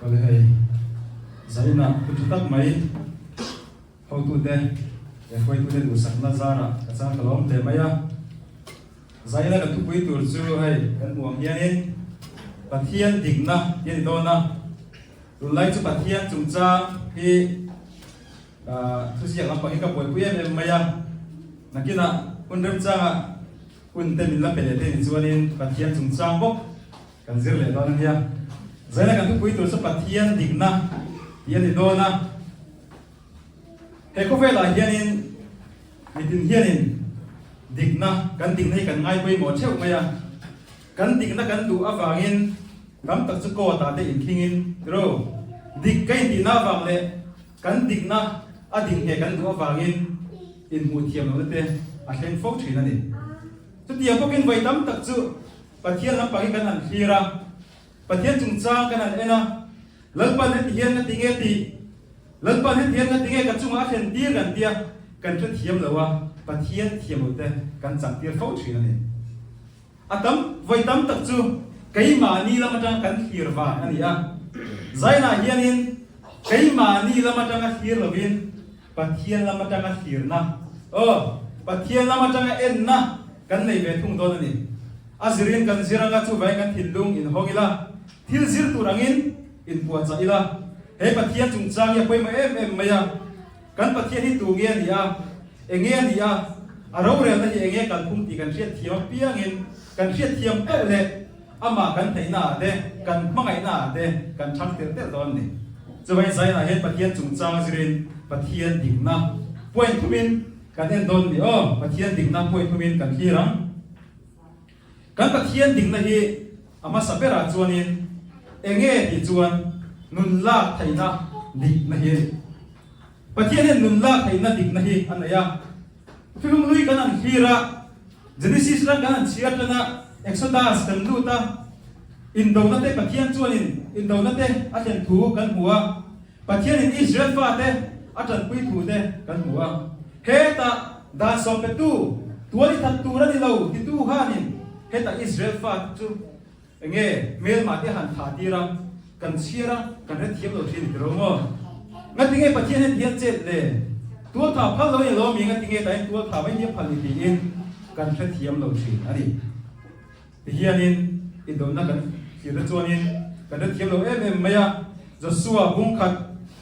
Awle hei zainah thu tha tak mai hotute leh hruaitute duhsakna zarah ka chang ka lawm hle mai a. Zaina kan thupui tur chu hei kan hmuh ang hianin Pathian dikna tih a ni dawn a. Tunlai chu Pathian chungchang hi thuziak lampang hi ka buaipui em em mai a. Nakinah hun remchangah hun te min la pe leh thei ni chuanin Pathian chungchang bawk Kan zir leh dawn a nia. Zaina kan thupui tur chu Pathian dikna tih a ni dawn a. He khawvelah hianin mitin hianin dikna, kan dikna hi kan ngai pawimawh theuh mai a. Kan dikna kan duh avangin tam tak chu court ah te inkhingin tiro dik ka intihna avang leh kan dikna a dik nge kan duh avangin inhmuh thiam lohna te a thleng fo thin a ni. Chutiang bawkin vawi tam tak chu Pathian lampang hi kan han thlir a, Pathian chungchang kan han en a, Lalpan heti hian ka ti nge tih, Lalpan heti hian ka ti nge ka chungah a thlen tir kan tia kan hrethiam lo a, Pathian thiam lo te kan chak tir fo thin a ni. A tam, vawi tam tak chu keimahni lam atanga kan thlir vang a ni a, Zainah hianin keimahni lam atanga thlir lovin Pathian lam atanga thlirna, aw, Pathian lam atanga enna kan nei ve thung dawn a ni. A zirin kan zir anga chuvangin kan thinlung inhawng ila, thil zir tur angin inpuahchah ila. He Pathian chungchang hi a pawimawh em em mai a. Kan Pathian hi tu nge a ni a, enge a ni a, a rorelna hi enge kalphung tih kan hriatthiam apiangin kan hriatthiam poh leh Amah kan theihna ah te, kan hmangaihna ah te kan thang telh telh dawn a ni. Chuvangin Zainah hian Pathian chungchang zirin Pathian dikna point thumin kan en dawn a ni aw. Pathian dikna point thumin kan thlir ang. Kan Pathian dikna hi a hmasa berah chuanin enge tih chuan nun lak theihna dikna hi a ni. Pathian hian nun lak theihna dikna hi a nei a. Thilung hlui kan han thlir a, Genesis ram kan han chhiar tan a, Exodus kan lut a, indona te Pathian chuanin indona te a thlen thu kan hmu a, Pathianin Israel fate a tanpui thu te kan hmu a. Hetah dan sawmpetu tual i that tur a ni lo titu khanin hetah Israel fate chu Enge hmelmah te han thah tir a, kan chhiar a, kan hrethiam lo thin ti ro maw? Ngatinge Pathian hian tihian chet le? Tual thah phal lo in lo mi ngatinge tain tual thah mai hi a phal ni tiin kan hrethiam lo thin a ni. Tihianin indawmna kan thlir te chuanin kan hrethiam lo em em mai a, Joshua bungkhat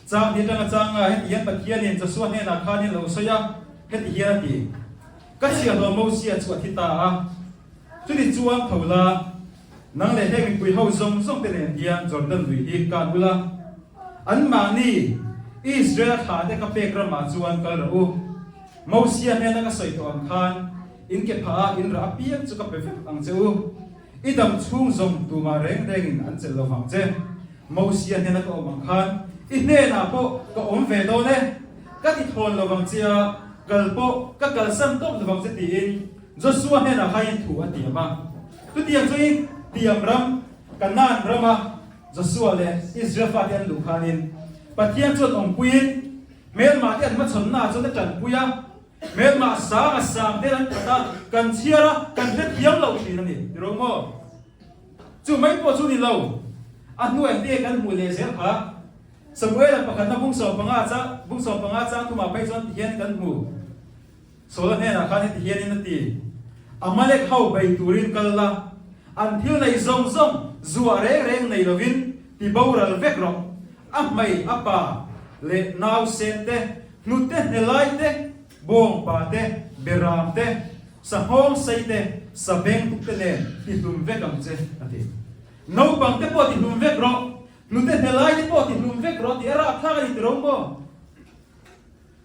chang ni atanga changa heti hian Pathianin Joshua hnenah khanin lo sawi a, heti hian a ti, Ka chhiahhlawh Mosia chu a thi ta a, Chuni chuan tho la, nang leh heng mipui ho zawng zawng te nen hian Jordan lui hi kan ula, anmahni Israel thla te ka pek ramah chuan kal rawh u. Mosia hnena ka sawi tawh ang khan in ke phah ah in rah apiang chu ka pe vek ang che u. I dam chhung zawng tumah reng rengin an chelh lo vang che. Mosia hnena ka awm ang khan i hnenah pawh ka awm ve dawn e. Ka ti thawn lo vang che a, kal pawh ka kalsan tawp lo vang che tiin Joshua hnenah khain thu a tiam a. Chutiang chuin tiam ram, Kanaan rama Joshua leh Israel fate an luh khanin Pathian chuan awmpuiin hmelmah te an hmachhawnnaah chuan a tanpui a, hmelmah sang a sang te an that a, kan chhiar a, kan hrethiam lo thin a ni. Ti rawh maw? Chu mai pawh chu ni lo, a hnuai te kan hmuh leh zel kha. Samuela pakhatna bung 15 chang, bung 15 chang thumah phei chuan tihian kan hmu. Saula hnenah khan heti hianin a ti, Amalek ho bei turin kal la, an thil nei zawng zawng zuah reng reng nei lovin ti boral vek rawh. A hmei a pa leh nausen te, hnute hnelai te, bawngpa te, beram te, sanghawng sei te, sabeng tuk te nen ti hlum vek ang che, a ti. Naupang te pawh ti hlum vek rawh, hnute hnelai te pawh ti hlum vek rawh tih a rapthlak a ni ti ro maw?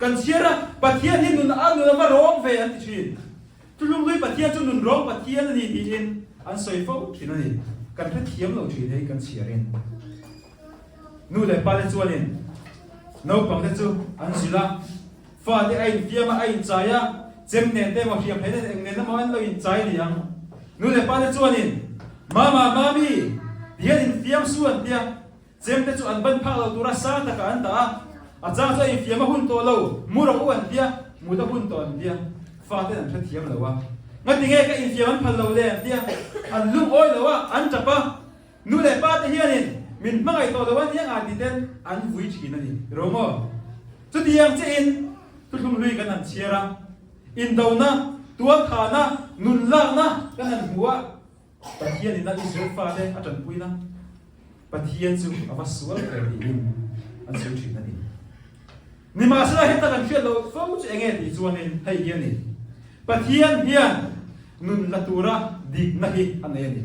Kan chhiar a, Pathian hi nun a nun a va rawng ve an ti thin. Thuthlung hlui Pathian chu nun rawng Pathian a ni tiin an sawi fo thin a ni. Kan hrethiam lo thin hei kan chhiarin. Nu leh pa te chuanin naupang te chu an zilh a, fa te a infiam a, a inchai a, chem nen te emaw hriam hlei nen eng nen emaw an lo inchai ni ang. Nu leh pa te chuanin Mama, Mami, tihian infiam su an tia. Chem te chu an ban phak lo tura sang takah an dah a, a chang chu a infiam a hun tawh lo, mu rawh u an tia, mut a hun tawh an tia, faten an hrethiam lo a. Ngati nge ka infiam an phal lo le an tia, an lungawi lo a, an tap a. Nu leh pa te hianin min hmangaih tawh lo a nia nga ti ten an vui thin a ni. Ro maw? Chutiang chiahin thuthlung hlui kan han chhiar a, indona, tualthahna, nun lakna kan han hmu a, Pathianin a Israel fate a tanpuina Pathian chu a va sual hle tiin an sawi thin a ni. Nimahsela heta kan hriat loh fo chu enge tih chuanin hei hi a ni, Pathian hian nun la tura dikna hi a nei a ni.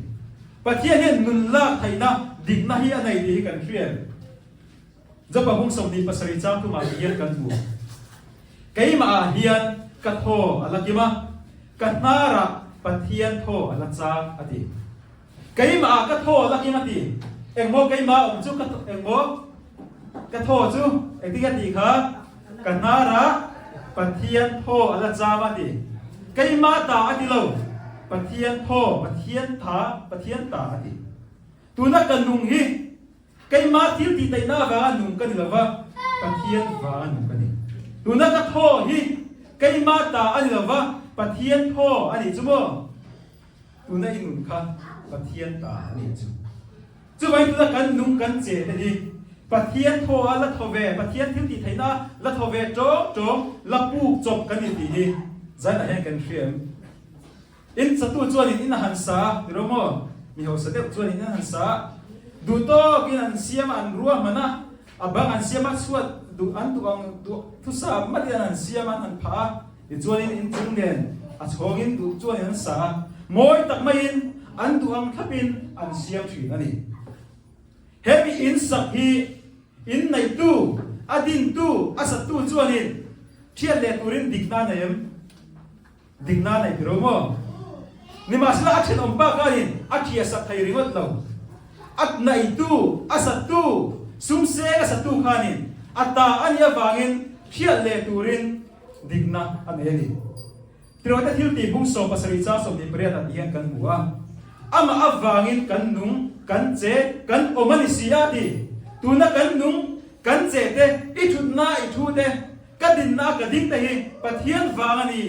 Pathian hian nun lak theihna dikna hi a nei tih hi kan hriat. Jopa bung 27 chang tumah ti hian kan hmu. Keimahah hian ka thaw a la kim a, ka hnarah Pathian thaw a la chang a ti. Keimahah ka thaw a la kim a ti. Engmaw keimah awm chu ka engmaw ka thaw chu engtin a tih kha ka hnarah Pathian thaw a la chang a ti. Keimah ta a ti lo, Pathian thaw, Pathian tha, Pathian ta a ti. Tuna ka nung hi Keimah thil tih taihna avanga nung ka ni lo va, Pathian vanga nung ka ni. Tuna ka thaw hi keimah ta a ni lo va, Pathian thaw a nih chu maw? Tuna i nun kha Pathian ta a nih chu. Chuvangin tuna kan nung kan che te hi Pathian thaw a la thaw ve, Pathian thil tih theihna la thaw ve tawng tawng, la puk chawp kan ni tih hi zanah hian kan hria em? In satu chuanin in a han sa a, ti ro maw? Mi hausa deuh chuanin in a han sa a, duh tawkin an siam a, an ruahman a, a bang an siam a, chhuat duh an duh ang duh thusa matin an han siam a, an han phah a, tichuanin in chung nen a chhawngin duh chuanin an sa a, mawi tak maiin an duh ang thlapin an siam thin a ni. He mi in sak hi in neihtu, a dintu, a satu chuanin thiat leh turin dikna a nei em? Dikna nei ti ro maw? Nimahsela a thenawm pa khanin a thia sak thei ringawt lo. A naitu, a satu, sumseng a satu khanin a ta a nih avangin hriat leh turin dikna a nei a ni. Tirawhte thil tih bung 17 chang 28 ah ti hian kan hmu a, Amah avangin kan nung, kan che, kan awm a ni si a ti. Tuna kan nung, kan che te, i thutna i thu te, Ka dinna a ka ding te hi Pathian vang a ni.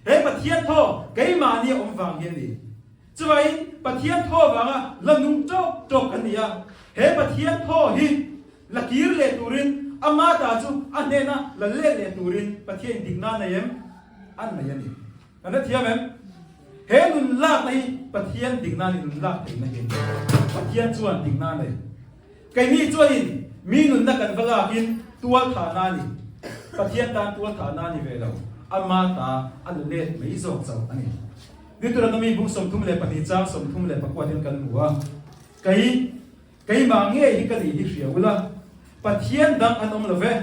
He Pathian thaw keimahni a awm vang hi a ni. Chuvangin Pathian thaw vanga la nung tawk tawk kan ni a. He Pathian thaw hi la kir leh turin ama ta chu a hnena la let leh turin Pathian dikna a nei em? A nei a ni. Kan hrethiam em? He nun lakna hi Pathian dikna a ni, nun lak theihna hi. Pathian chuan dikna a nei. Keini chuanin mi nunna kan va lakin tual thahna a ni. Pathian tan tual thahna a ni ve lo, ama ta a la let mai zawk chauh a ni. Deuteronomy bung 32 chang 34 in kan hmu a, Kei, keimah ngei hi ka nih hi hria ula, Pathian dang an awm lo ve,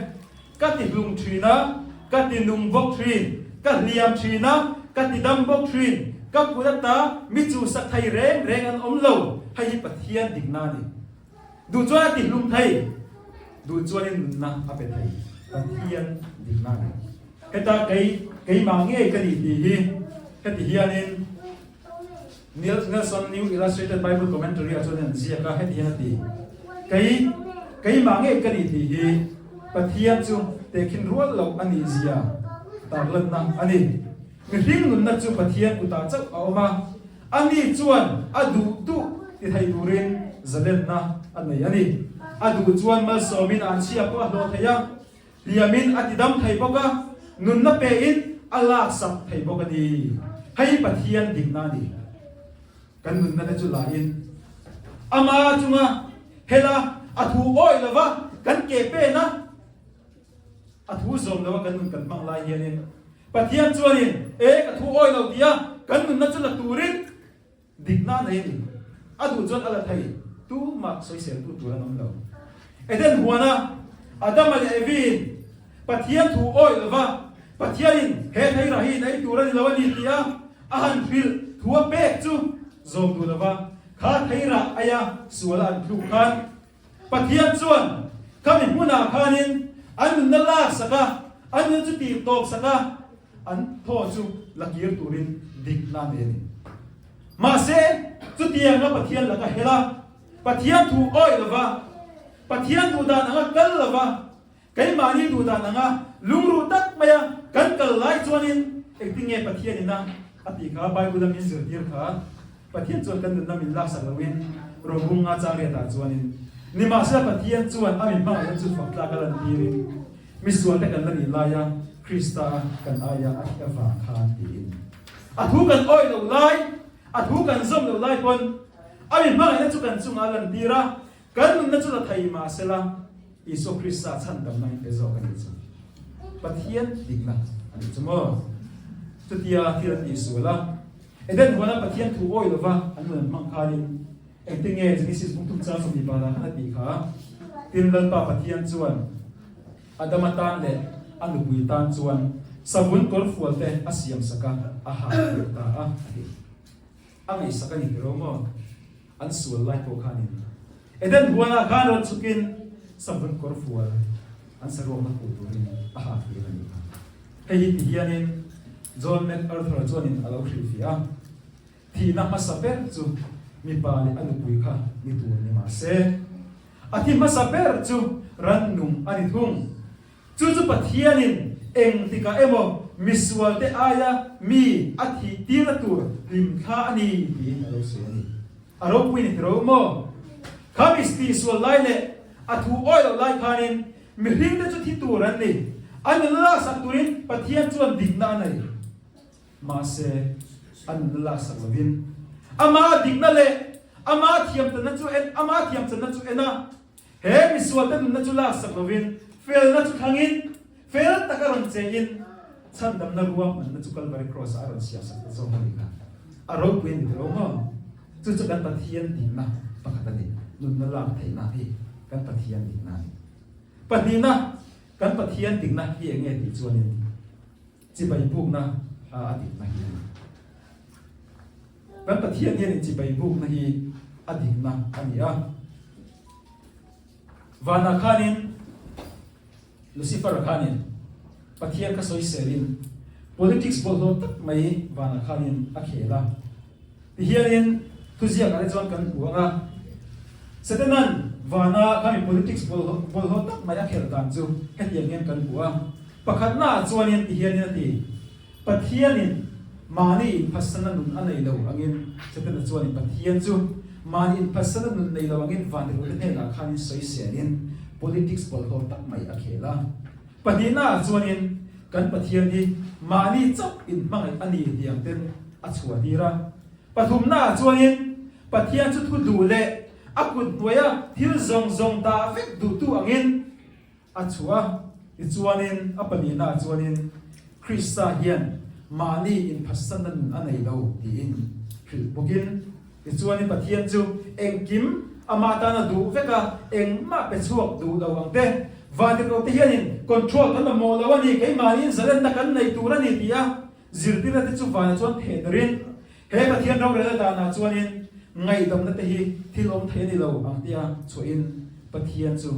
ka ti hlung thin a, ka ti nung bawk thin, ka hliam thin a, ka ti dam bawk thin, ka kut ata mi chuhsak thei reng reng an awm lo, hei hi Pathian dikna a ni. Duh chuan a ti hlum thei, duh chuanin nunna a pe thei, Pathian dikna a ni. Heta kei, keimah ngei ka nih tih hi heti hianin Nelson New Illustrated Bible Commentary ah chuan an ziak a, heti hian a ti, Kei, keimah ngei ka nih tih hi Pathian chu tehkhin rual loh a nih zia tarlanna a ni. Mihring nunna chu Pathian kutah chauh a awm a, ani chuan a duh duh ti thei turin zalenna a nei a ni. A duh chuan malsawmin an chhia pawh a hlawh thei a, Hliamin a tidam thei bawk a, nunna pein a laksak thei bawk a ni. Hei Pathian dikna a ni. Kan nunna te chu lahin ama chunga hela a thu awih lova kan ke pen a, a thu zawm lova kan nun kan hmang lai hianin Pathian chuanin e ka thu awih lo tia kan nunna chu la turin Dikna nei a ni. A duh chuan a la thei. Tumah sawiseltu tur an awm lo. Eden huana Adama leh Eviin Pathian thu awih lova Pathianin he thei rah hi in ei tur a ni lo a ni tia a han hrilh thu a pek chu zawm duh lova kha thei rah aia suala an thluk khan Pathian chuan khami hmunah khanin an nunna laksak a, an nunna chu tih tawpsak a, an thaw chu la kir turin dikna a nei a ni. Mahse, chutianga Pathian laka hel a, Pathian thu awih lova, Pathian duhdan anga kal lova, keimahni duhdan anga lungruh tak maia kan kal lai chuanin engtin nge Pathian ina a tih kha Bible-a min zirtir kha Pathian chuan kan nunna min laksak loin Rohung nga chang riatah chuanin. Nimahsela Pathian chuan a mi hmangaihna chu fak tlak a lantirin misualte kan la nih laia Krista kan aia a thi avang khan tiin a thu kan awih loh lai, a thu kan zawm loh lai pawn a mi hmangaihna chu kan chungah a lantir a, kan nunna chu la thei mahsela Isua Krista chhandamna in pe zawk a nih chu. Pathian dikna a nih chu maw? Chutia thil an tihsual a, Eden huana Pathian thu awih lova an nun an hmang khanin engtin nge Genesis bungthum chang 20 banah khan a tih kha? Tin, Lalpa Pathian chuan Adama tan leh a nupui tan chuan savun kawrfual te a siam sak a, a ha tir ta a, a ti. A ngaihsak a ni tiro maw? An sual lai pawh khanin Eden huanah khan rawn chhukin savun kawrfual an saruakna khuh turin a ha tir a ni kha. Hei hi ti hianin John MacArthur chuanin a lo hrilhfiah a, Thihna hmasa ber chu mipa leh a nupui kha ni tur ni mah se, a thi hmasa ber chu rannung a ni thung. Chu chu Pathianin engtikah emaw misualte aia mi a thih tirna tur hlimthla a ni tiin a lo sawi a ni. A ropui ni tiro maw? Kha mi tihsual lai leh a thu awi loh lai khanin Mihringte chu thi tur an ni. An nunna laksak turin Pathian chuan dikna a nei. Mahse, a nunna laksak lovin Ama dikna leh Ama thiamchanna chu en Ama thiamchanna chu en a. He misualte nunna chu laksak lovin felna chu thlangin, fel taka rawn chein chhandamna ruahmanna chu Kalvari Cross-ah a rawn siamsak ta zawk a nih kha. A ropui a ni ta lo maw? Chu chu kan Pathian dikna pakhat a ni. Nunna lak theihna hi kan Pathian dikna a ni. Pahnihna, kan Pathian dikna hi eng nge tih chuanin chibai bukna a dikna hi a ni. Kan Pathian hianin chibai bukna hi a dikna a ni a. Vanah khanin Lucifer-a khanin Pathian kha sawiselin politics bawlhhlawh tak mai vanah khanin a khel a. Tihianin thuziakah te chuan kan hmu ang a, Satanan vana khami politics bawlhhlawh tak mai a khelh dan chu hetiang hian kan hmu a. Pakhatnaah chuanin tihianin a ti, Pathianin mahni inphatsana nun a nei lo angin Setana chuanin Pathian chu mahni inphatsana nun nei lo angin vantirhkohte hnenah khanin sawiselin politics bawlhhlawh tak mai a khel a. Pahnihnaah chuanin kan Pathian hi mahni chauh inhmangaih a ni tih ang ten a chhuah tir a. Pathumnaah chuanin Pathian chu thu duh leh a kut hnuaia thil zawng zawng dah vek duhtu angin a chhuah a. Tichuanin a pahnihnaah chuanin Krista hian mahni inphatsanna nun a nei lo tiin hrilh bawkin tichuanin Pathian chu engkim amah tana duh vek a, engmah pe chhuak duh lo ang te, Vantirhkohte hianin control kan mamawh lo a ni, keimahniin zalenna kan nei tur a ni ti a zirtirna te chu vanah chuan theh darin he Pathian rorelna danah chuanin ngaihdamna te hi thil awm thei a ni lo ang tia chhuahin Pathian chu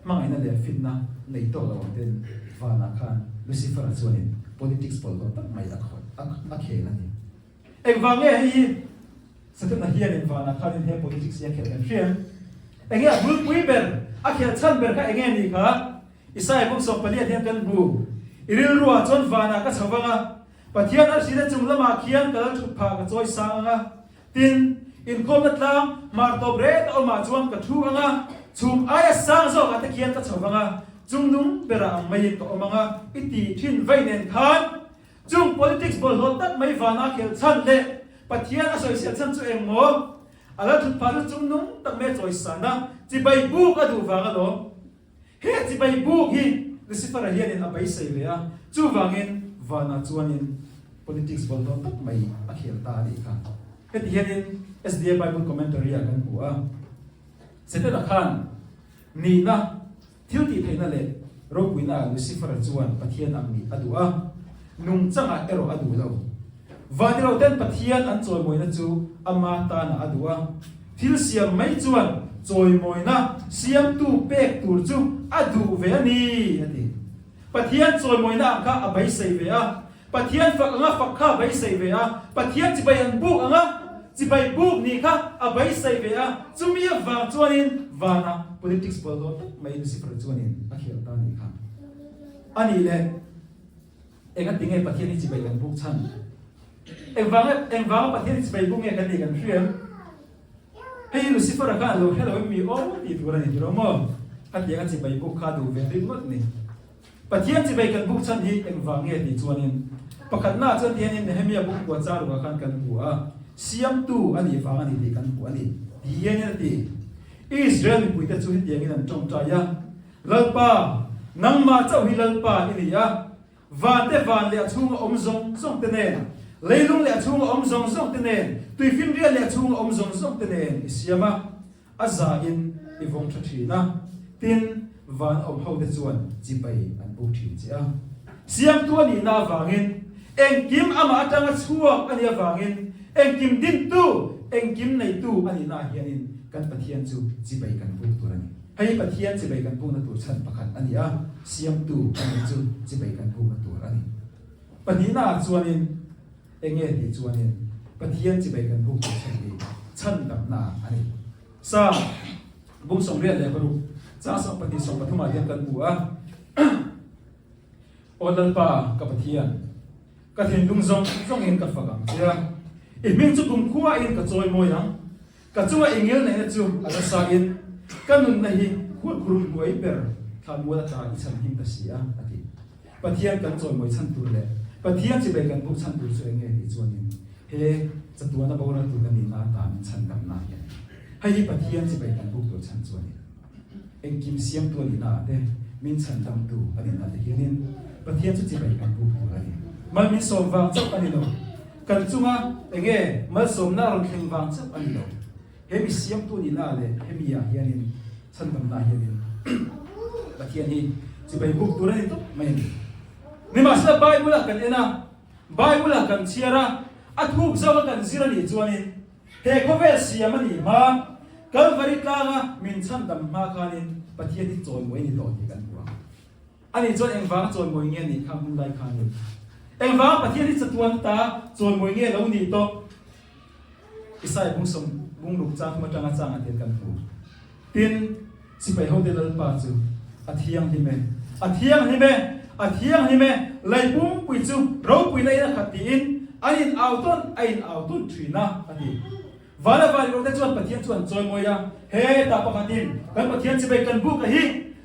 hmangaihna leh finna nei tawk lo ang ten vanah khan Lucifer-a chuanin politics bawlhhlawh tak mai a a khel a ni. Engvang nge hei hi Setana hianin vanah khanin he politics hi a khelh kan hria em? Enge a bulpui ber, a khelh chhan ber kha enge ni kha? Isaiah kum 14 hian kan hmu, I rilruah chuan vanah ka chho vang a, Pathian arsi te chung lamah khian ka lal thut phah ka chawi sang ang a, tin, inkhawmna tlang hmar tawp ret a awmah chuan ka thu ang a, chhum aia sang zawkah te khian ka chho vang a, chungnung berah ang maiin ka awm ang a, i tih thin vei nen khan Chung politics bawlhhlawh tak mai vana khelh chhan leh Pathian a sawisel chhan chu eng maw? A la thut phah chu chungnung tak mai a chawisan a, chibai buk a duh vang alawm. He chibai buk hi Lucifer-a hianin a beisei ve a, chuvangin vanah chuanin politics bawlhhlawh tak mai a khel ta a nih kha. Heti hianin SDA Bible Commentary-ah kan hmu a, Setana khan nihna, Thil tih theihna leh ropuina Lucifer-a chuan Pathian ang nih a duh a, nungchangah erawh a duh lo. Vaniraute'n Pathian an chawimawina chu ama tanah a duh a, thil siam mai chuan chawimawina siamtu pek tur chu a duh ve a ni, a ti. Pathian chawimawina ang kha a beisei ve a, Pathian fak anga fak kha a beisei ve a, Pathian chibai an buk anga chibai buk nih kha a beisei ve a, chumi avang chuanin vana politics bawlhhlawh tak mai Lucifer chuanin a khel ta nih kha. A nih leh enga tinge Pathian hi chibai kan buk chhan? Engvanga engvanga Pathian hi chibai buk nge kan nih kan hria em? Hei hi Lucifer-a khan a lo hre lo em mi aw tih tur a ni tiraw maw? Khatiang a chibai buk kha duh ve ringawt ni. Pathian chibai kan buk chhan hi engvang nge tih chuanin pakhatnaah chuan tihianin Nehemia buk kua char ruah khan kan hmu a, siamtu a nih vang a ni tih kan hmu a ni tihianin a ti. Israel mipuite chu hetiangin an tawngtai a, Lalpa, nangmah chauh hi Lalpa i ni a, Vante van leh a chhunga awm zawng zawng te nen, leilung leh a chhunga awm zawng zawng te nen, tuifinriat leh a chhunga awm zawng zawng te nen i siam a, a za in i vawng tha thin a, tin, van awm ho te chuan chibai an buk thin che a. Siamtu a nihna avangin, engkim amah atanga chhuak a nih avangin, engkim dintu, engkim neitu a nihna ah hianin kan Pathian chu chibai kan buk tur a ni. Hei Pathian chibai kan bukna tur chhan pakhat a ni a, siamtu a nih chu chibai kan bukna tur a ni. Pahnihna ah chuanin eng nge tih chuanin Pathian chibai kan buk tur chhan hi chhan damna a ni. Sa bung 88 chang 12 13 ah hian kan hmu a, Aw Lalpa ka Pathian, ka thinlung zawng zawngin ka fak ang che a, i hming chu kumkhuain ka chawimawi ang. Ka chunga i ngil neihna chu a nasa in ka nunna hi khualkhurum hnuai ber thlanmual ata i chhan him ta si a, a ti. Pathian kan chawimawi chhan tur leh Pathian chibai kan buk chhan tur chu eng nge tih chuanin he chatuana boral tur ka nihna ata min chhan damna hi a ni. Hei hi Pathian chibai kan buk tur chhan chu a ni. Engkim siamtu a nihna ah te, min chhan damtu a nihna te hianin Pathian chu chibai kan buk tur a ni. Mal min sawm vang chauh a ni lo. Kan chunga enge malsawmna a rawn thleng vang chauh a ni lo. He mi siamtu nihna leh hemi ah hianin chhandamna hianin Pathian hi chibai buk tur a ni tawp mai a ni. Nimahsela Bible ah kan en a, Bible ah kan chhiar a, a thuk zauh a kan zir a nih chuanin he khawvel siam a nih hma, Kalvari tlanga min chhandam hma khanin Pathian hi chawimawi a ni tawh tih kan hmu ang. Ani chuan engvanga chawimawi nge nih kha hmun lai kha ni? Engvanga Pathian hi chatuan ta chawimawi nge lo nih tawh? Isaiah bung sawm bung ruk chang thum atanga chang a tir kan hmu. Tin, sipai hote Lalpa chu a thianghlim e, a thianghlim e, a thianghlim e, lei pumpui chu ropuina in a khat tiin an in au tawn a in au tawn thin a, a ti. Vana van rawhte chuan Pathian chu an chawimawi a, He ta pakhatin kan Pathian chibai kan buk a hi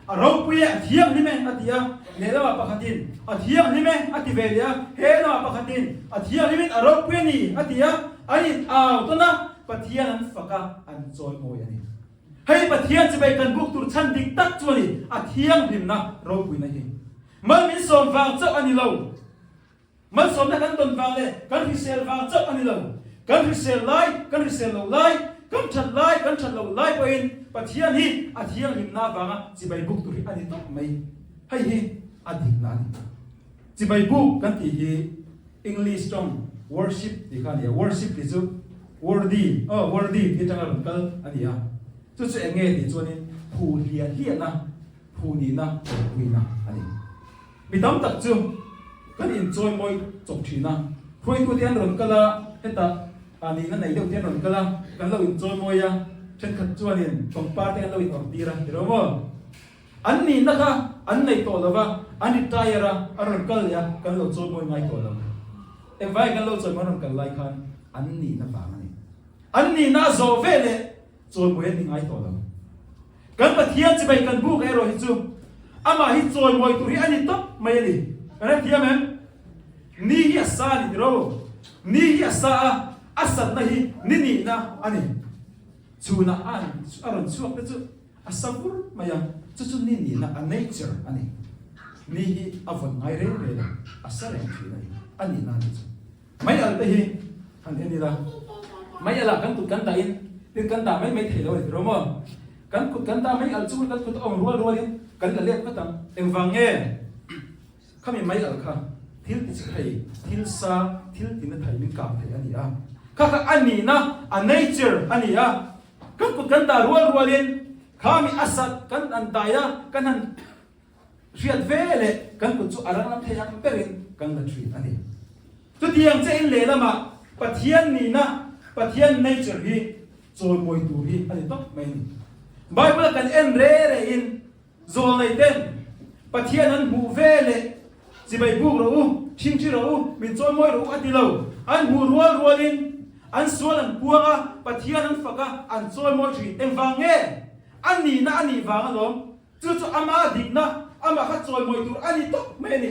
a ropui e, a thianghlim e, a ti a. Lehlamah pakhatin a thianghlim e, a ti ve leh a. He lamah pakhatin a thianghlimin a ropui a ni, a ti a. An in au tawn a, Pathian an fak a, an chawimawi a ni. Hei Pathian chibai kan buk tur chhan dik tak chu a ni, a thianghlimna ropuina hi. Mal min sawm vang chauh a ni lo. Malsawmna kan tawn vang leh kan hrisel vang chauh a ni lo. Kan hrisel lai, kan hrisel loh lai, kan that lai, kan that loh lai pawhin Pathian hi a thianghlimna avanga chibai buk tur hi a ni tawp mai. Hei hi a dikna a ni. Chibai buk kan tih hi English tawng worship tih kha a ni a. Worship tih chu worthy, aw worthy tih atanga rawn kal a ni a. Chu chu eng nge tih chuanin phu hliah hliahna, phu nihna, ropuina a ni. Mi tam tak chu kan inchawimawi chawp thin a, hruaitute an rawn kal a, hetah nihna nei deuh te an rawn kal a, kan lo inchawimawi a, thenkhat chuanin pangpar te kan lo inawrh tir a, ti lo maw? An nihna kha an nei tawh lo va, an retire a, an rawn kal leh a, kan lo chawimawi ngai tawh lo. Engvangin kan lo chawimawi an rawn kal lai khan an nihna vang a ni. An nihna a zawh ve leh chawimawi an ni ngai tawh lo. Kan Pathian chibai kan buk erawh hi chu amah hi chawimawi tur hi a ni tawp mai a ni. Kan hre thiam em? Ni hi a sa a ni tiro. Ni hi a sa a, a satna hi ni nihna a ni. Chhunah a a rawn chhuak te chu a sa vur mai a, chu chu ni nihna, a nature a ni. Ni hi a vawn ngai reng reng a, a sa reng thin a ni. A nihna a ni chu. Mei al te hi han en ila, mei alah kan kut kan dahin tin kan dah mai mai thei lo a ni tiraw maw? Kan kut kan dah mei al chu kan kut a awm rual rualin kan la let vat ang. Engvang nge khami mei al kha thil ti chi thei, thil sa, thil ti na thei min kang thei a ni a. Kha kha a nihna, a nature a ni a. Kan kut kan dah rual rualin khami a sat kan han dai a, kan han Hriat ve leh kan kut chu a rang lam thei ang berin kan la thin a ni. Chutiang che in lehlamah Pathian nihna, Pathian nature hi chawimawi tur hi a ni tawp mai a ni. Bible a kan en re re in zawlnei ten Pathian an hmuh ve leh chibai buk rawh u, thinthi rawh u, min chawimawi rawh u a ti lo. An hmuh rual rualin. An sual an puang a, Pathian an fak a, an chawimawi thin. Engvang nge? A nihna a nih vang alawm. Chu chu ama dikna, amah kha chawimawi tur a ni tawp mai a ni.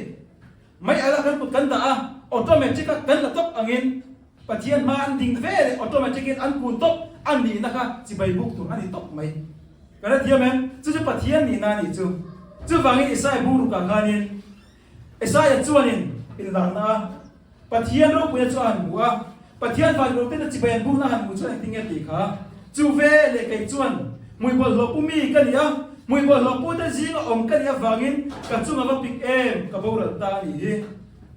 Mai ala kan kut kan dah a, automatic a kan la tawp angin Pathian hma an ding ve leh automatic in an kun tawp a nihna kha chibai buk tur a ni tawp mai. Ka hre thiam em? Chu chu Pathian nihna a nih chu. Chuvangin Isaiah bungrukah khanin Isaiah chuanin inlarna a Pathian ropuina chu a han hmu a, Pathian vanruakte te chibai an bukna a han hmuh chuan engtin nge tih kha chu ve leh kei chuan hmui bawlhhlawh pu mi ka ni a, hmui bawlhhlawh pu te zinga awm ka nih avangin ka chung a va pik em ka boral ta a nih hi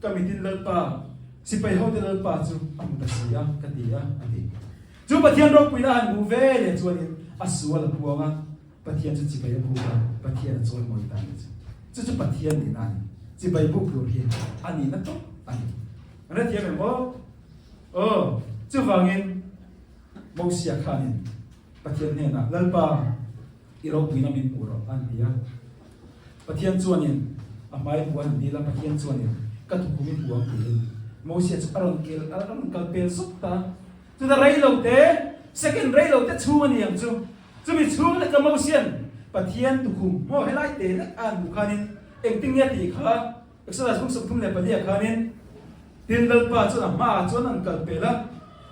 ka mitin Lalpa sipai hote Lalpa chu a hmu ta si a ka ti a a ti. Chu Pathian ropuina a han hmuh ve leh chuanin a sual a puang a. Pathian chu chibai a buk a, Pathian a chawimawi ta ni chu. Chu chu Pathian nihna a ni. Chibai buk tur hi a nihna tawp a ni. An hrethiam em aw? Aw, chuvangin Mosia khanin Pathian hnenah, Lalpa, i ropuina min hmuh rawh, a han ti a. Pathian chuanin a hmai hmuh a han dil a, Pathian chuanin ka thukhum i hmu ang tiin Mosia chu a rawn kel, a rawn kal pel zuk ta. Chutah reilote, second reilote chhung a ni ang chu. Chumi chhung leka Mosian Pathian tukhum maw helai te lek a han hmuh khanin engtin nge tih kha Exodus buk 34 ah khanin tin Lalpa chuan a hmaah chuan an kal pel a,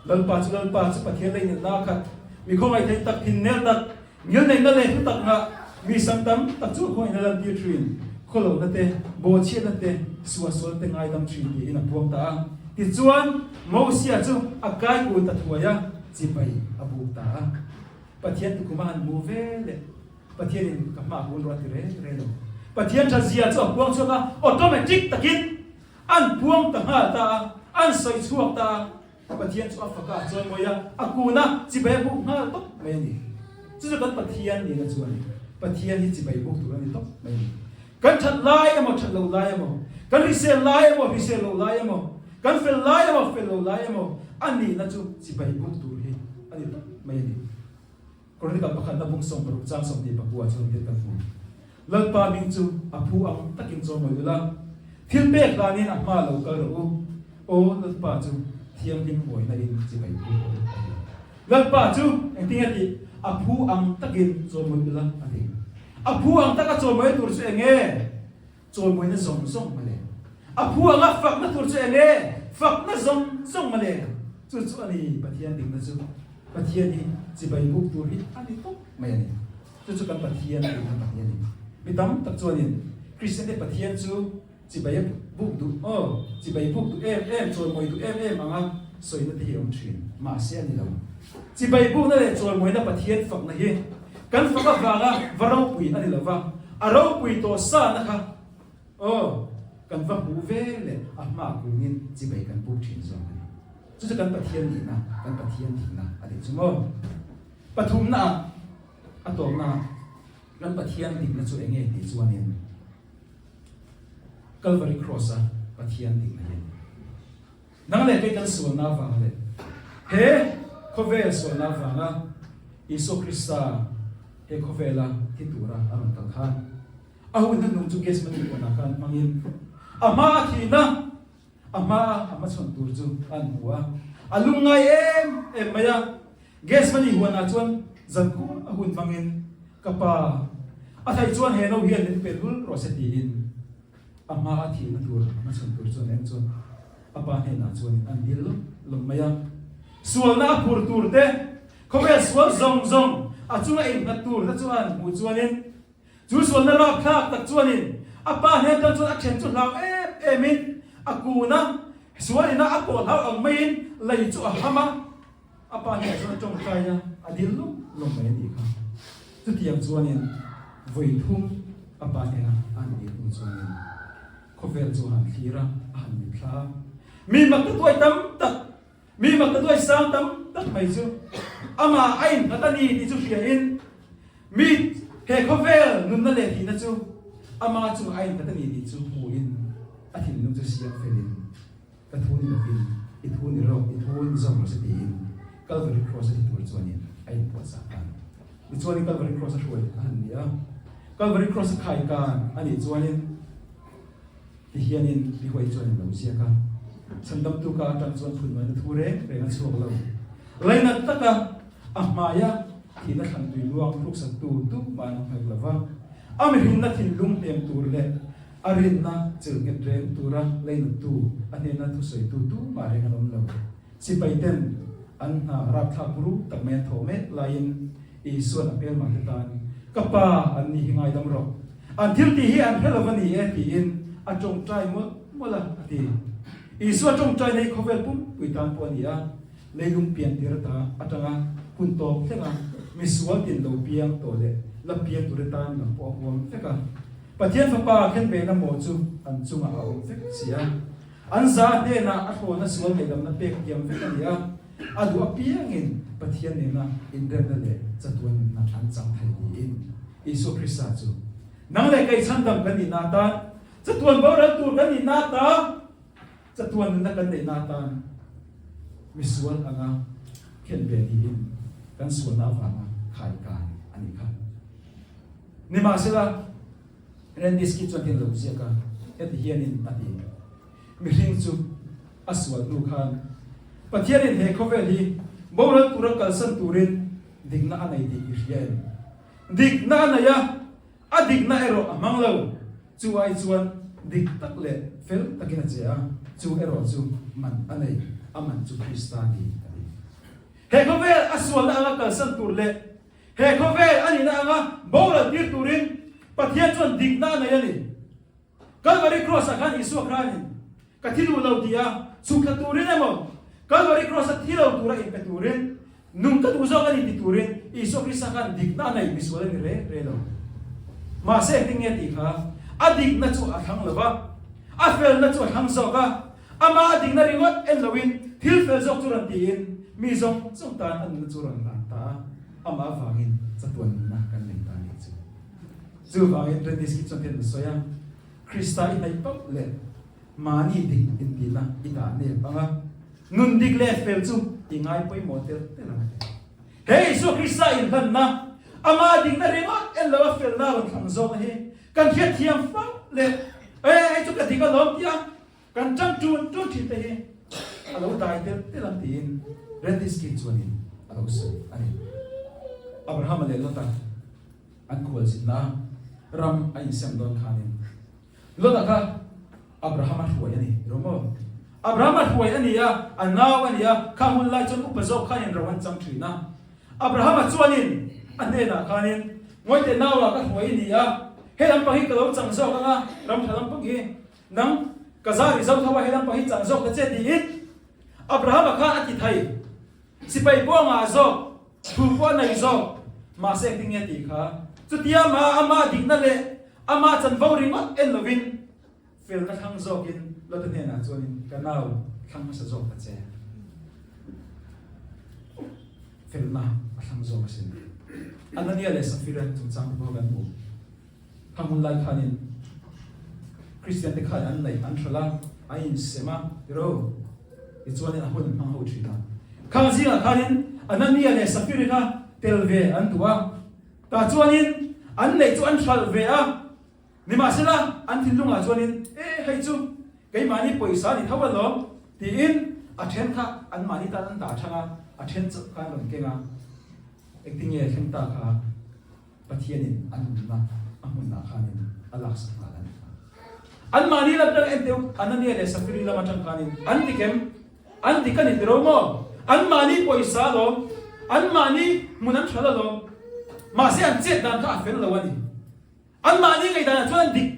Lalpa chu Lalpa chu Pathian lei nilna a khat, mi khawngaih theih tak, thin nel tak, ngilneihna leh thu tak ngah, mi sam tam tak chu a khawngaihna lantir thin, khawlohna te, bawhchhiatna te, suahsual te ngaidam thin tiin a puang ta a. Tichuan Mosia chu a kai kul ta thuai a, chibai a buk ta a. Pathian tukhum a han hmu ve leh Pathianin ka hma hun rawh a ti reng reng lo. Pathian tha zia chu a puang chhuak a, automatic takin an puang ta nghal ta a, an sawi chhuak ta a. Pathian chu a fak a, a chawimawi a, a kun a, chibai a buk nghal tawp mai a ni. Chu chu kan Pathian nihna chu a ni. Pathian hi chibai buk tur a ni tawp mai a ni. Kan that lai emaw that lo lai emaw, kan hrisel lai emaw hrisel lo lai emaw, kan fel lai emaw fel lo lai emaw a nihna chu chibai buk tur hi a ni tawp mai a ni. Chronicle pakhatna bung 60 chang 29 chuan thil kan hmu. Lalpa hming chu a phu ang takin chaw mawi ula, thil pek hlanin a hma lo kal rawh u. Aw Lalpa chu thianghlim mawina in chibai buk rawh u a ti. Lalpa chu engtin nge tih? A phu ang takin chawimawi ula a ti. A phu ang taka chawimawi tur chu eng nge? Chawimawina zawng zawng mawle. A phu anga fakna tur chu eng nge? Fakna zawng zawng mawle. Chu chu a ni Pathian dikna chu. Pathian hi chibai buk tur hi a ni tawp mai a ni. Chu chu kan Pathian dikna tak hi a ni. Mi tam tak chuanin Kristiante Pathian chu Chibai a buk duh aw, chibai buk duh em em, chawimawi duh em em anga sawina te hi a awm thin. Mahse a ni lo. Chibai bukna leh chawimawina Pathian fakna hi kan fak avanga va ropui a ni lo va, a ropui tawh sana kha aw kan va hmuh ve leh a hma kungin chibai kan buk thin zawk a ni. Chu chu kan Pathian nihna, kan Pathian thihna a ni chu maw? Pathumna ah a tawpna ah kan Pathian dikna chu enge tih chuanin, Calvary Cross a Pathian dikna hi a ni. Nang leh kei kan sualna avang leh he khawvel sualna avanga Isua Krista he khawvela thi tura a rawn kal khan a hun hnuhnung chu Gethsemane huanah khan hmangin a hma a thihna a hma a hmachhawn tur chu an hmu a, a lungngai em em mai a. Gethsemane huanah chuan zankhua a hun hmangin ka pa a theih chuan he no hian min pe lul rawh se tiin a hma a thihna tur a hmachhawn tur chuan eng chuan a pa hnenah chuanin an dil lawm lawm mai a. Sualna a phur tur te, khawvel sual zawng zawng a chunga innghat tur te chuan hmuh chuanin Chu sualna rapthlak tak chuanin a pa hnen tan chuan a then chu hlau em emin a kun a, sual ina a pawh hlau ang maiin lei chu a ham a, a pa hnenah chuan a tawngtai a, a dil lawm lawm mai a nih kha. Chutiang chuanin vawi thum a pa hnena a han dil hnu chuanin khawvel chu a han thlir a, a han mitthla a, mi mak ta tuai tam tak, Mi maktaduai sang tam tak mai chu amah a innghat a ni tih chu hriain mi he khawvel nunna leh thihna chu ama chungah a innghat a ni tih chu hmuhin a thinlung chu siam felin ka thu ni lovin i thu ni rawh, i thu ni zawk rawh se tiin Calvary Cross a ti tur chuanin a inpuahchah ta a ni. Tichuanin Calvary Cross a hruai a han ni a, Calvary Cross a khaikan a nih chuanin, Ti hianin Bihuai chuan in lo ziak a, Chhandamtu ka atang chuan phunnuaina thu reng reng a chhuak lo. Lainat taka a hmaia thihna thlan tui luang tluksattu tumah an hnaih lo va, a mihrinna thinlung hnem tur leh a rinna chilnghet reng tura lainattu a hnena thusawitu tumah reng an awm lo. Sipaiten an hna rapthlak buru tak mai an thawh mek laiin Isua'n a hmelmah te tan, Ka Pa, an ni hi ngaidam rawh. An thil tih hi an hre lo va ni e, tiin a tawngtai mawlh mawlh a, a ti. Isua tawngtaina hi khawvel pumpui tan pawh a ni a, leilung pian tir ata atanga hun tawp thleng a, misual tin lo piang tawh leh la piang ture tan lam pawh a huam vek a. Pathian Fapa khenbehna maw chu an chungah a awm vek si a. An za hnenah a thlawna sual ngaihdamna pek thiam vek a ni a, a duh apiangin Pathian nena inremna leh chatuan nunna an chang thei niin Isua Krista chu nang leh kei chhandam kan nihna atan, chatuan boral tur kan nihna ata, chatuan nunna kan neihna atan misual anga khen ve niin kan sualna avanga khaikan a nih kha. Nimahsela, Randiski chuan hian lo ziak a, heti hianin a ti, Mihring chu a sual hnu khan Pathianin he khawvel hi boral tura kalsan turin dikna a nei tih i hria em? Dikna a nei a, a dikna erawh a hmang lo. Chu ai chuan dik tak leh fel takin a che a, chu erawh chu man a nei, a man chu Krista ni a ti. He khawvel a sualna anga kalsan tur leh He khawvel a nihna anga boral tir turin Pathian chuan dikna a nei a ni. Kalvari Cross-ah khan Isua khanin ka thi duh lo ti a, chhukthla turin emaw Kalvari Cross-a thi lo tura inpe turin, nung ka duh zawk a ni ti turin Isua Krista khan dikna a nei misual a ni re re lo. Mahse engtin nge tih kha a dikna chu a thlang lo va, a felna chu a thlang zawk a, amah a dikna ringawt en loin thil fel zawk chu rawn tiin mi zawng zawng tan a nunna chu rawn hlan ta a. Amah avangin chatuan nunna kan nei ta nih chu. Chuvangin Rendiski chuan hian a sawi a, Krista i hnaih pauh leh mahni dik intihna i dah nep ang a, nun dik leh fel chu i ngai pawimawh tel tel ang a ti. He Isua Krista inhlanna, amah dikna ringawt en lo a felna rawn thlang zawkna hi kan hriatthiam fo leh e hei chu ka dik alawm tia Kan ṭang ṭun ṭun ṭhin te hi a lo dai tel tel ang tiin Randiski chuanin a lo sawi a ni. Abrahama leh Lota an khualzinna a ram a insem dawn khanin Lota kha Abrahama hruai a ni ro maw? Abrahama hruai a ni a, a nau a ni a, kha hun lai chuan upa zawk khanin ro an chang ṭhin a. Abrahama chuanin a hnenah khanin, Ngawite naua ka hruai i ni a, he lampang hi ka lo chang zawk ang a, ram ṭha lampang hi. Nang, ka zar i zo tho a, helam pang hi chang zawk ta che tiin Abrahama kha a ti thei. Sipai pawh a ngah zawk, thu pawh a nei zawk, mahse engtin nge tih kha chutia mah amah dikna leh amah chanvo ringawt en lovin felna thlang zawkin Lota hnenah chuanin ka nau thlang hmasa zawk ta che. Felna a thlang zawk asin. Anania leh Safira chungchang te pawh kan hmu. Kha hmun lai khanin Kristian te khan an neih an hralh a, an insem a, tiro? Tichuanin a hun an hmang ho thin a. Khang zingah khanin Anania leh Safiri kha tel ve an duh a, tah chuanin an neih chu an hralh ve a, nimahsela an thinlungah chuanin, E, hei chu keimahni pawisa ni tho alawm, tiin a then kha anmahni tan an dah thang a, a then chauh kha an rawn keng a. Engtinge thleng ta kha? Pathianin a nunna a hmunah khanin a laksak nghal a ni. Anmahni lam atang en teuh Anania leh Safiri lam atang khanin an ti kem, an ti ka ni tiro maw? Anmahni pawisa alawm, anmahni hmun an hralh alawm. Mahse an chet dan kha a fel lo a ni. Anmahni ngaihdanah chuan an dik,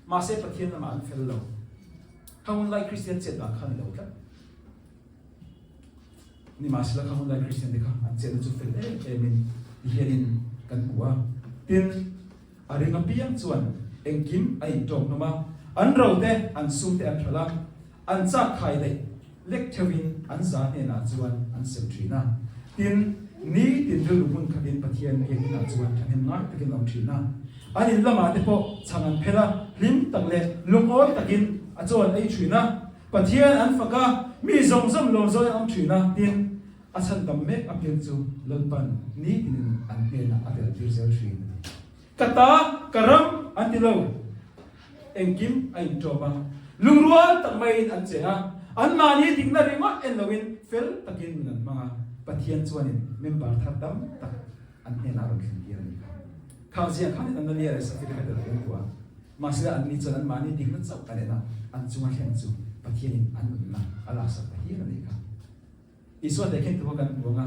mahse Pathian lamah an fel lo. Kha hunlai Kristian chet dan kha a ni lo tlat. Nimahsela kha hunlai Kristian te kha an chenna chu fel em emin ti hianin kan hmu a. Tin, a ring apiang chuan engkim a intawk hlawm a, an ro te, an sum te an hralh a, an chak khai daih lek theuhin an za hnenah chuan an sem thin a. Tin, ni tin rilru hmun khatin Pathian biakinah chuan thahnem ngai takin a awm thin a. An in lamah te pawh chhang an phelh a, hlim tak leh lungawi takin a chaw an ei thin a. Pathian an fak a, mi zawng zawng lawm zawng an awm thin a, tin, a chhan tam mek apiang chu Lalpan nitinin an hnenah a tel tir zel thin a ti. Ka ta, ka ram an ti lo. Engkim a inṭawm a, lungrual tak maiin an che a, anmahni dikna ringawt en loin fel takin min an hmang a. Pathian chuanin member thar tam tak an hnenah a rawn thlen tir a ni kha. Khang ziah khanin Anania leh Safira kha tel an tuah a, mahse anni chuan anmahni dikna chauh an en a, an chunga thleng chu Pathianin an nunna a laksak ta hial a ni kha. Isua tehkhin thu kha kan hmu ang a,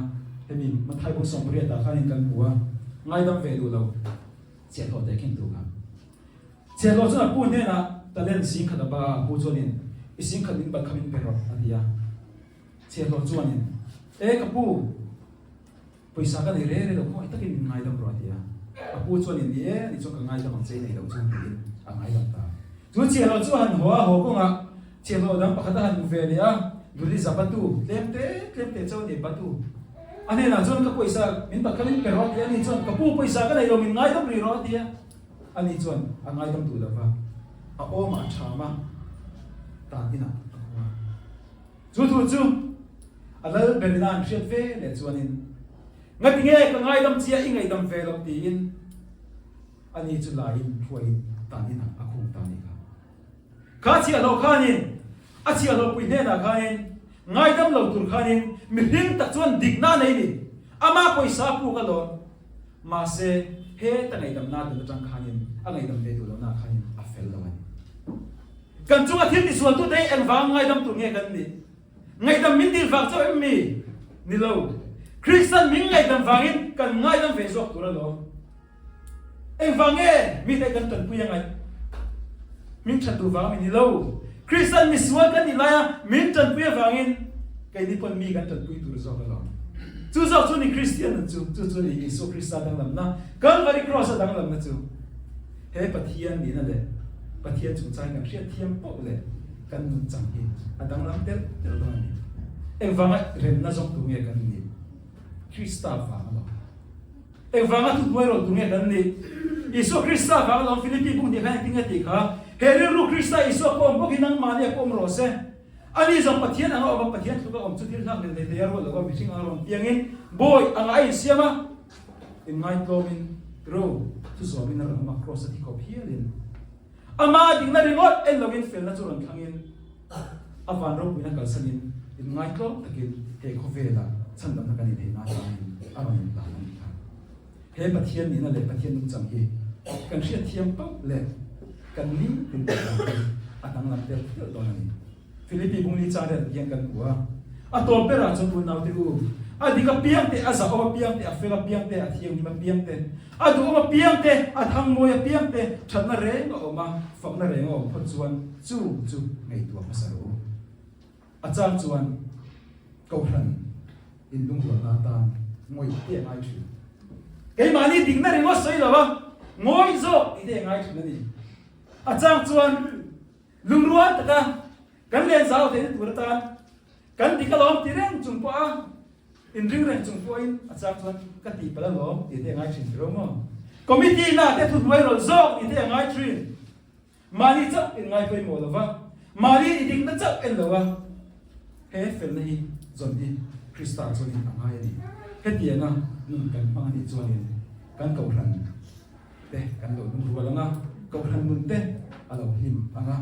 hemi Mathai bu 80 ah khanin kan hmu a, ngaidam ve duh lo chhiahhlawh tehkhin thu kha. Chhiahhlawh chuan a pu hnenah talent 10,000 a ba a, a pu chuanin i 10,000 min bat kha min pe rawh a ti a. Chhiahhlawh chuanin, E ka pu, pawisa ka nei re re lo, khawngaih takin min ngaidam rawh a ti a. A pu chuanin, Ni e, ani chuan ka ngaidam ang che i nei loh chuan tiin a ngaidam ta. Chu chhiahhlawh chu a han haw a, haw kawngah chhiahhlawh dang pakhat a han hmu ve leh a, Duli za batu, tlem te tlem te chauh a ni batu. A hnenah chuan ka pawisa min bat kha min pe rawh a ti a, ani chuan ka pu pawisa ka nei lo min ngaidam rih rawh a ti a. Ani chuan a ngaidam duh lo va, a awmah a ṭham a, tan inah a khung a. Chu thu chu a lal ber ina an hriat ve leh chuanin, Ngati nge ka ngaidam chia i ngaihdam ve loh tiin ani chu laiin hruaiin tan inah a khung ta nih kha. Kha chhiahhlawh khanin a chhiahhlawhpui hnenah khanin ngaidam lo tur khanin mihring tak chuan dikna a nei ni. Ama pawisa a puk alawm. Mahse, heta ngaihdamna dun atang khanin a ngaihdam ve duh lohna khanin a fel lo a ni. Kan chunga thil tisualtute hi engvang ngaidam tur nge kan nih? Ngaihdam min dil vang chauh em mi? Ni lo. Kristian min ngaihdam vangin kan ngaidam ve zawk tur alawm. Engvang nge mite kan tanpui a ngaih? Min that duh vang mi ni lo. Kristian misual kan nih laia min tanpui avangin keini pawn mi kan tanpui tur zawk alawm. Chu zawk chu ni Kristian nun chu, chu chu ni Isua Krista danglamna, Kalvari Kraws a danglamna chu. He Pathian nihna leh Pathian chungchang kan hriat thiam poh leh kan nunchang hi a danglam telh telh dawn a ni. Engvanga remna zawng tur nge kan nih? Krista vang alawm. Engvanga thuhnuai rawn tur nge kan nih? Isua Krista vang alawm. Philippi buk nih khan engtin nge tih kha? He rilru Krista Isua pawh awm bawk hi nangmahni a pawm rawh se. Ani zawng Pathian anga awm a, Pathian tluka awm chu thil hlak leh thei thei a ruat lo a, mihring anga rawn piangin bawi anga a insiam a. Inngaihtlawmin ro chu zawmin a rawn awm a, kraws a thi khawp hialin ama dikna ringawt en lovin felna chu rawn thlangin a van ropuina kalsanin inngaitlawm takin he khawvela chhandamna kan intheihna atangin a rawn inhlan a nih kha. He Pathian nihna leh Pathian nungchang hi kan hriatthiam pauh leh kan nitin tih dan hi a danglam tel tel dawn a ni. Philippi bungli chang riat hian kan hmu a, a tawp berah chuan unaute u, a dik apiang te, a zahawm apiang te, a fel apiang te, a thianghlim apiang te, a duhawm apiang te, a thangmawi apiang te, thatna reng a awm a, fakna reng a awm phawt chuan chu chu ngaihtuah hmasa rawh u. A chang chuan Kohhran inlungrualna atan ngawih te a ngai thin. Keimahni dikna ringawt sawi lo a, ngawih zawk tih te a ngai thin a ni. A chang chuan Lungrual taka kan len zau theihna tur atan kan dik alawm ti reng chung pawh a, inring reng chung pawhin a chang chuan ka tih palh alawm tih te a ngai thin hrelo maw? Committee na te thuhnuai rawn zawk tih te a ngai thin. Mahni chauh in ngai pawimawh lova, mahni i dikna chauh en lo a, he felna hi zawn hi Krista chuanin a ngai a ni. Hetianga nun kan hmang anih chuanin kan kohhran te kan lo lungrual ang a, Kohhran nun te a lo hlim ang a,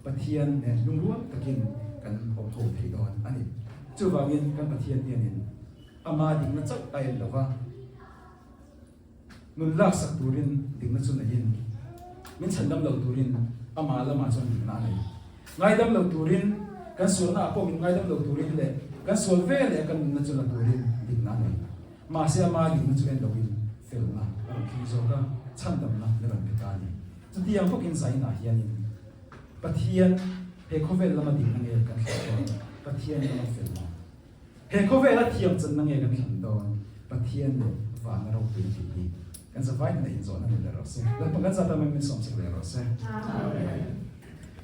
Pathian nen lungrual takin kan awm ho thei dawn a ni. Chuvangin kan Pathian hianin ama dikna chauh a en lo va, nun laksak turin dikna chu neiin, min chhandam lo turin ama lamah chuan dikna a nei. Ngaidam lo turin, kan sualna ah pawh min ngaidam lo turin leh kan sual ve leh kan nunna chu la turin dikna a nei. Mahse ama dikna chu en loin felna a rawn thleng zawk a, chhandamna la rawn pe ta a ni. Chutiang bawkin Zainah hianin Pathian he khawvel lama dikna nge kan thlan dawn? Pathian lama felna. He khawvela thiam channa nge kan thlan dawn? Pathian leh vana ropui tih hi kan zavai hna inzawhna ni leh rawh se. Lalpa kan zata mai min sawmsak leh rawh se. Amen.